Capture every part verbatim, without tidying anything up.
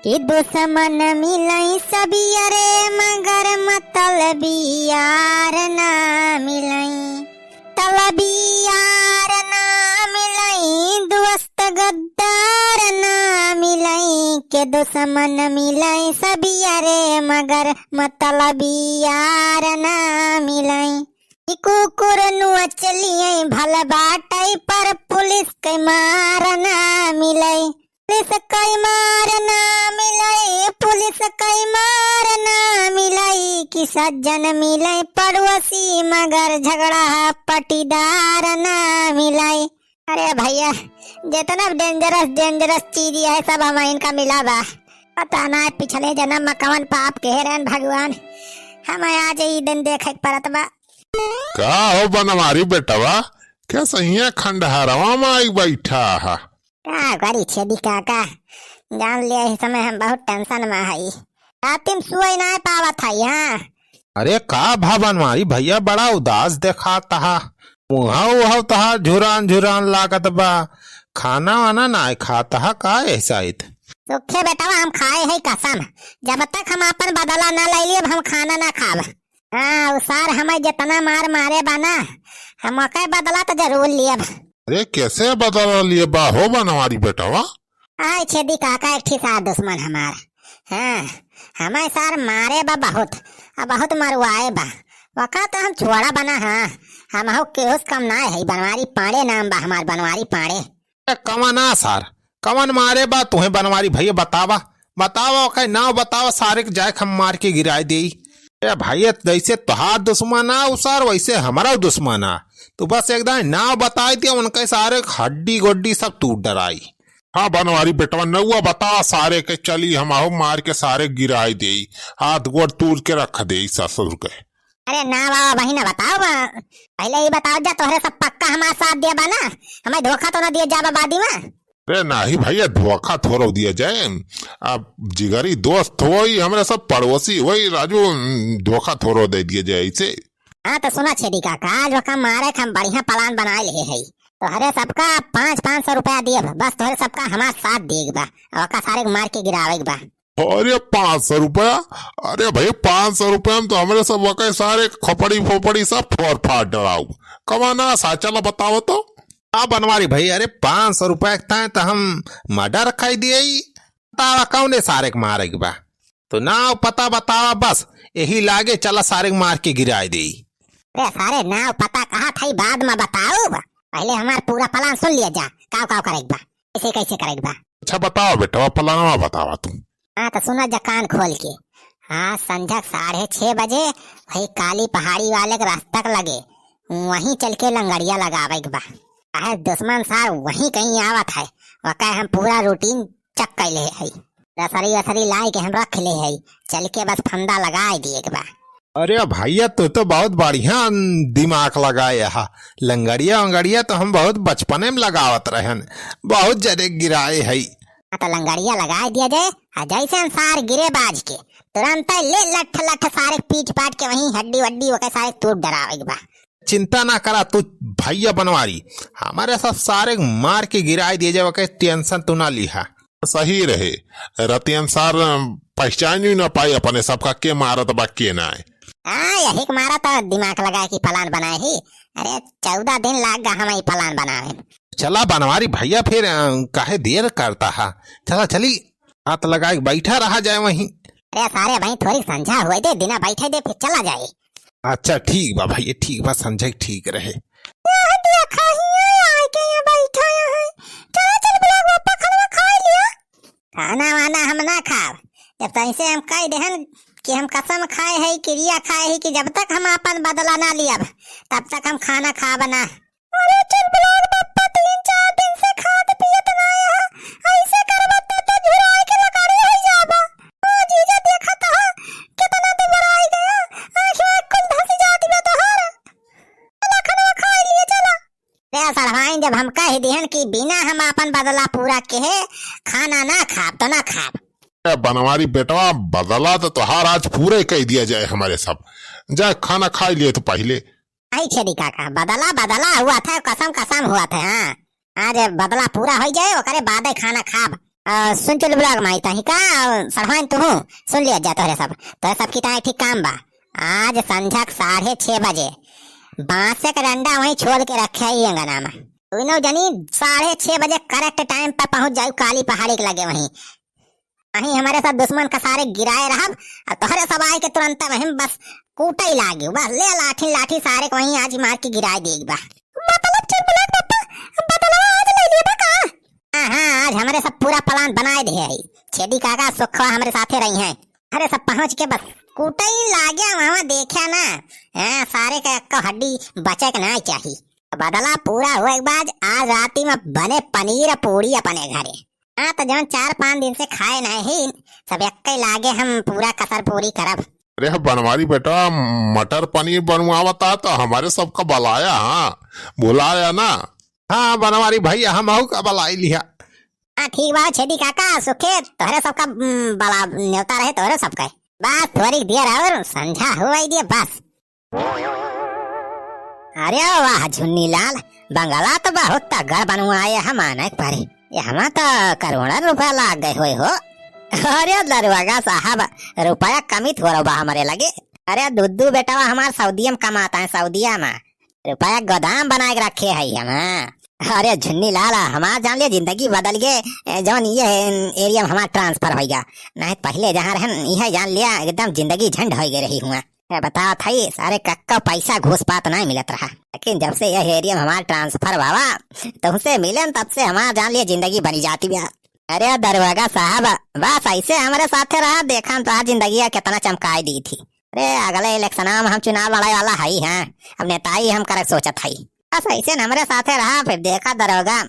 कि दुश्मन मिलई सबियरे, मगर मतलबी यार ना मिलई। मतलबी यार ना मिलई, दोस्त गद्दार ना मिलई, के दुश्मन मिलई सबियरे, मगर मतलबी यार ना मिलई। ई कुकुर नुआ चलिए भल बाटई, पर पुलिस के मार ना मिलई। पुलिस कई मार ना मिलई, पुलिस कई मार ना मिलई, कि सज्जन मिलई पड़ोसी, मगर झगड़ा पटीदार ना मिलई। अरे भइया, जितना dangerous, dangerous चीज है, सब हम इनका मिला बा। पता ना पिछले जन्म में कवन पाप के रहन भगवान, हम आज ई दिन देखे के परत बा। का हो बनवारी बेटवा, कैसहिया खंडहरवा में आई बैठा हा? का करी छेदी काका, जान लिया इस समय हम बहुत tension में हई। रातिम सोई नाय पावत हई, हाँ। अरे का भा बनवारी भइया, बड़ा उदास देखात हा। मुँह उहव तहार झुरान झुरान लागत बा। खाना वाना नाय खात हा का ऐसा इत? सुखे बेटवा हम खाए हई कसम, जब तक हम आपन बदला ना ले लेब हम खाना ना खाब। हाँ, उ सार हमें जितना मार मारे बा ना, हम ओकर बदला तो जरूर लियब। अरे, कैसे बदला लियबा हो बनवारी बेटवा? आय छेदी काका, एक ठी सार दुश्मन हमार। हाँ, हमें सार मारे बा बहुत, आ बहुत मरवाए बा। वका तो हम छोड़ा बना, हाँ, हम हो केहू से कम ना है, बनवारी पांड़े नाम बा हमार, बनवारी पांड़े। ए, कवन आ सार? कवन मारे बा तुहें बनवारी भइया? बतावा, बतावा, ओकर नाव बतावा, सारे के जाए के हम मार के गिराए देई। ए भइया, जैसे तोहार दुश्मन आ उ सार, वैसे हमारा दुश्मन आ। तू बस एक दाईं नाव बताई दिया, उनके सारे के हड्डी गोड्डी सब तूड़ डराई। हाँ बनवारी बेटवा, नउआ बतावा सारे के, चली हम आहू मार के सारे गिराए देई, हाथ गोड़ तूड़ के रख देई ससुर के। अरे ना बाबा, वही ना बताओ बा। पहले ही बताओ जा, तोहरे सब पक्का हमार साथ दिया बा ना, हमें धोखा तो ना दिया जाबा बादी में। अरे नाही भइया, धोखा थोड़ो दिया जाए। अब जिगरी दोस्त होई, हमरे सब पड़ोसी होई, राजू, धोखा थोड़ो दे दिया जाए इसे। हाँ तो सुना छेदी काका, आज वका मारे के हम बढ़िया plan बनाए ले हई। तोहरे सबका पाँच, पाँच सौ रुपया दिए बा, बस तोहरे सबका हमार साथ दिए के बा, और वका सारे के मार के गिरावे के बा। अरे पाँच सौ रुपया? अरे भाई, पाँच सौ रुपया में तो हमरे सब वके सारे खोपड़ी फोपड़ी सब फोड़ फाड़ डराऊ। कमाना सा, चला बताओ तो। आ बनवारी भाई, अरे पाँच सौ रुपया के ताए तो हम murder कर दिए ही। बतावा कौने सारे के मारे के बा? तो नाव पता बतावा बस, यही लागे चला सारे के मार के गिराए देई। अरे सारे नाव पता कहा था, बाद में बताऊ बा। पहले हमार पूरा plan सुन लिया जा, काव काव करे के बा, कैसे कैसे करे के बा। अच्छा बतावा बेटवा, planवा बतावा तू। हाँ, तो सुना जा कान खोल के। हाँ, संझक साढ़े छह बजे वही काली पहाड़ी वाले के रास्ता के लगे, वहीं चल के लंगड़िया लगावे के बा। काहे दुश्मन सार वहीं कहीं आवत है, वका हम पूरा routine check कैले है, रसरी वसरी लाए के हम रख ले है, चल के बस फंदा लगाए दिए के बा। अरे भइया, तू तो बहुत बढ़िया दिमाग लगाए हा। लंगड़िया वंगड़िया तो हम बहुत बचपने में लगावत रहन, बहुत जने गिराए हई। हाँ, तो लंगड़िया लगाए दिया जाए, आ जैसे हम सार गिरे बाज के, तुरंत ले लठ लठ सारे पीट पाट के वहीं हड्डी वड्डी ओके सारे तोड़ डरावे के बा। चिंता ना करा तू भइया बनवारी, हमारे सब सारे मार के गिराए दिए जाए, ओके tension तू ना लिहा। सही रहे, रतियन सार पहचान ही ना पाई अपने सबका, के मारत बा के नाय। हाँ, यही के मारा तो दिमाग लगा के plan बनाए ही। अरे, चौदह दिन लाग गा हमें plan बनावे। चला बनवारी भइया, फिर, अ, काहे देर करता हा? चला चली, हाथ लगाए के बैठा रहा जाए वहीं। अरे सारे भाई, थोड़ी संझा हुए दे, दिना बैठे दे, फिर चला जाए। अच्छा ठीक बा भइया, ठीक बा, संझा ठीक रहे। यह देखा ही आए के यहाँ बैठा है। चला चल ब्लाक बापा, खाना खा लिया। खाना वाना हम ना खाब। जब तैसे हम कह देहन कि हम कसम खाए है, किरिया खाए है कि जब तक हम अपन बदला ना लियब, तब तक हम खाना खाब ना। अरे चुलबुलार बप्पा, तीन चार दिन से खात पियत नाय ह, ऐसे करबा त तो झुराए के लकड़ी होइ जाबा। ओ जीजा देखत ह, केतना दुबराई गया, आँखिया कुल धस जात बा तोहार। चला खाना खाए लिए चला। रे सरवाइन, जब हम कह दिहन कि बिना हम आपन बदला पूरा केहे खाना ना खाब तो ना खाब। ए बनवारी बेटवा, बदला तो तोहार आज पूरे कह दिया जाए हमारे सब। जा खाना खाए लिए तो पहिले। आई छेदी काका, बदला बदला हुआ था, कसम कसम हुआ था। हाँ, आज बदला पूरा हो जाए, ओकरे बादे खाना खाब। आ, सुन चुलबुला के माई ताही का, आ, सड़वाइन तुहू, सुन लिया जा तोहरे सब। तोहरे सब की ताई ठीक काम बा। आज संझा के साढ़े छह बजे बांसे के डंडा वहीं छोल के रखे ही अंगना में। दुनों जनी साढ़े छह बजे correct time पर पहुंच जाई काली पहाड़ी के लगे वहीं। वहीं हमरे सब दुश्मन का सारे गिराए रहब, आ तोहरे सब आए के तुरंत वहीं बस कूटई लागी, बस ले लाठी लाठी सारे के वहीं आज मार के गिराए देगी बा। मतलब चुलबुला के पप्पा, बदलवा आज ले लिए बा का? हाँ, हाँ, आज हमरे सब पूरा plan बनाए दे है। छेदी काका सुखवा हमरे साथे रही हैं। अरे सब पहुँच के बस कूटई लाग्या वहाँ देख्या ना। हाँ, सारे के एक्को हड्डी बचे के ना चाही। बदला पूरा हुए के बाद आज राती में बने पनीर पूड़ी अपने घरे। हाँ, तो जौन चार पाँच दिन से खाए नहीं, सब एक्के लागे हम पूरा कसर पूरी करब। अरे बनवारी बेटा, मटर पनीर बनवावता तो हमरे सबका बलाया, हाँ, बुलाया ना। हाँ बनवारी भैया, हम आऊ का बलाई लिहा। हाँ, ठीक बा छेदी काका, सुखे तोहरे सबका, उम, बला न्योता रहे तोहरे सबका। बस थोड़ी देर और संझा हुई दिए बस। अरे वाह झुन्नी लाल, बंगला तो बहुत तगड़ बनवाए है, माने के परे। ये हमा तो करोड़न रुपया लाग गए होए हो। अरे दरोगा साहब, रुपया कमी थोड़ा बा हमरे लगे। अरे दुद्दू बेटवा हमार सऊदिया में कमाता है, सऊदिया में। रुपया गोदाम बनाए के रखे है हम, हाँ। अरे झुन्नी लाल, हमार जान लिया जिंदगी बदल गए, ए, जौन ये area में हमार transfer होइगा। नहीं पहले जहाँ रहन, यह जान लिया एकदम जिंदगी झंड हो गए रही हुआ। ए, बतावत हई, सारे कक्का पैसा घूस पात नाहीं मिलत रहा, लेकिन जब से यह area में हमार transfer बावा, तुमसे मिलन तब से हमार जान लिए जिंदगी बनी जाती बा। अरे दरोगा साहब, बस ऐसे हमरे साथे रहा, देखा हम तोहार जिंदगी केतना चमकाई दी थी। अरे अगले election में हम चुनाव लड़ाई वाला हई हैं, अब नेताई हम करक सोचत हई। बस ऐसे न हमरे साथे रहा, फिर देखा दरोगा,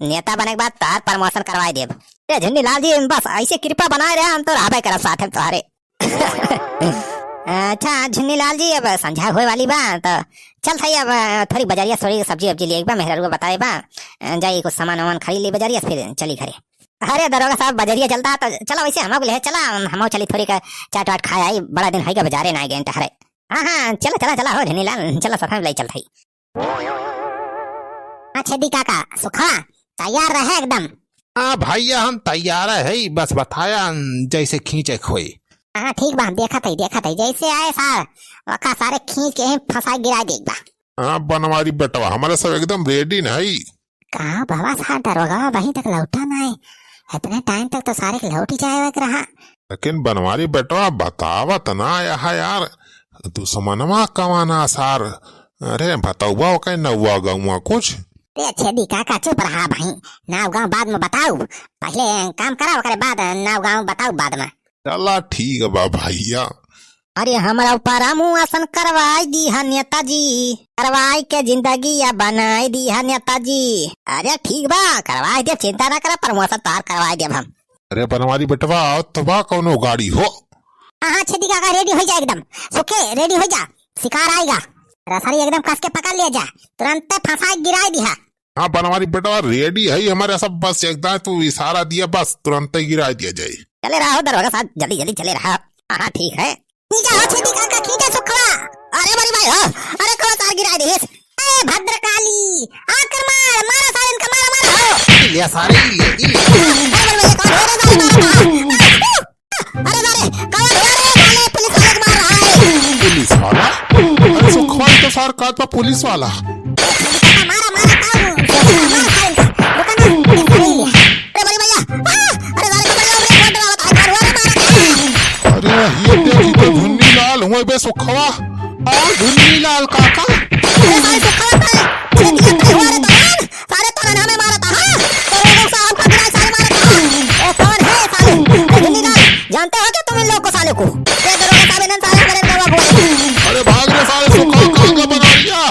नेता बने के बाद तोहार promotion करवाई देब। अरे झुन्नी लाल जी, बस ऐसे कृपा बनाए रहे, हम तो रहबे करब साथे में तोहरे। अच्छा झुन्नी लाल जी, अब संझा होए वाली बा, तो चल थई अब थोड़ी बजरिया थोड़ी सब्जी वब्जी लिए बा, मेहरारू बताए बा, जाई कुछ सामान वामान खरीद ली बजरिया, फिर चली घरे। अरे दरोगा साहब, बजरिया चलता तो चला, वैसे हम ले चला, हम चली थोड़ी का चाट वाट खाए आई, बड़ा दिन है का बजारे ना गए टहरे। हाँ हाँ, चला चला चला हो झुन्नी लाल, चला साथ में ले चल थई। हाँ छेदी काका, सुखा तैयार रहे एकदम। हाँ भैया, हम तैयार है, बस बताया जैसे खींचे के होई। हाँ ठीक बा, हम देखत हई, देखत हई, जैसे आए सार, वका सारे खींच के ही फंसा गिरा दे बा। हाँ बनवारी बेटवा, हमरे सब एकदम ready न हई। का बाबा सार, दरोगा वहीं तक लौटा ना है, इतने time तक तो सारे के लौट ही जाए के रहा। लेकिन बनवारी बेटवा बतावत ना आया है यार, दुश्मनवा कवाना सार। अरे बतौबा ओके नौवा गौवा कुछ। रे छेदी काका चुप रहा भाई, नाव गाँव बाद में बताऊ, पहले काम करा ओकरे बाद नाव गाँव बताऊ बाद में। चला ठीक बा भैया। अरे हमरा ऊपर मुँह आसन करवाई दी है नेताजी, करवाई के जिंदगी या बनाई दी है नेताजी। अरे ठीक बा, करवाई दे, चिंता ना करा, promotion तोहार करवाई देब हम। अरे बनवारी बेटवा, आवत तो बा कौनो गाड़ी हो। हाँ, हाँ, छेदी काका, ready हो जा एकदम। सुखे, ready हो जा, शिकार आएगा। रसरी एकदम कस के पकड़ लिया जा, तुरंत फंसा गिराए दिहा। हाँ, बनवारी बेटवा, ready है हमरे सब, बस एकदम तू इशारा दिया, बस तुरंत ही गिराए दिया जाए। चले रहा हो दरोगा साहब, जल्दी जल्दी चले रहा। हाँ, हाँ, ठीक है। खींचा हो छेदी काका, खींचा सुखवा। अरे बड़ी भाई हो, अरे कौन सार गिराए दिहिस? ए भद्रकाली, आकर मार, मारा सारे इनका, मारा, मारा हो। ले सारे, ले, ले। अरे बड़ी भाई, कौन हो रे सारे मारा था? अरे सारे, कौन हो रे साले, पुलिस वाले को मार रहा है। पुलिस वाला? अरे सुखवा तो सार काट पा पुलिस वाला। मारा, मारा, काबू। मारा सारे इनका। रुका ना, इनका नहीं लिया। अरे बड़ी भैया, आ, अरे सारे कपड़े, कपड़े, बहुत डरावत है, मारा, मारा। अरे ये देखी तो झुन्नी लाल हुए बे सुखवा। और झुन्नी लाल काका? अरे सारे सुखवा का, ये दिया कहीं हुआ रे तो, सारे तो नाम में मारा था, हाँ? तो लोगों से आपका गिरा सारे मारा था, हाँ? ए, कौन है साले? ए, झुन्नी लाल, जानते हो क्या तुम इन लोग को साले को? ये दरोगा साहब इन्हें सारे हमारे दरोगा को। अरे भाग रे साले सुखवा, काका बना लिया।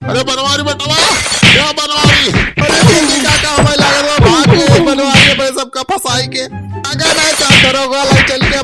अरे बनवारी बेटवा, क्या बनवारी? अरे दीदी काका हमें लागल बा, भाग गए बनवारी, भाई सबका फंसाई के। अगर नहीं तो दरोगा लाई चल के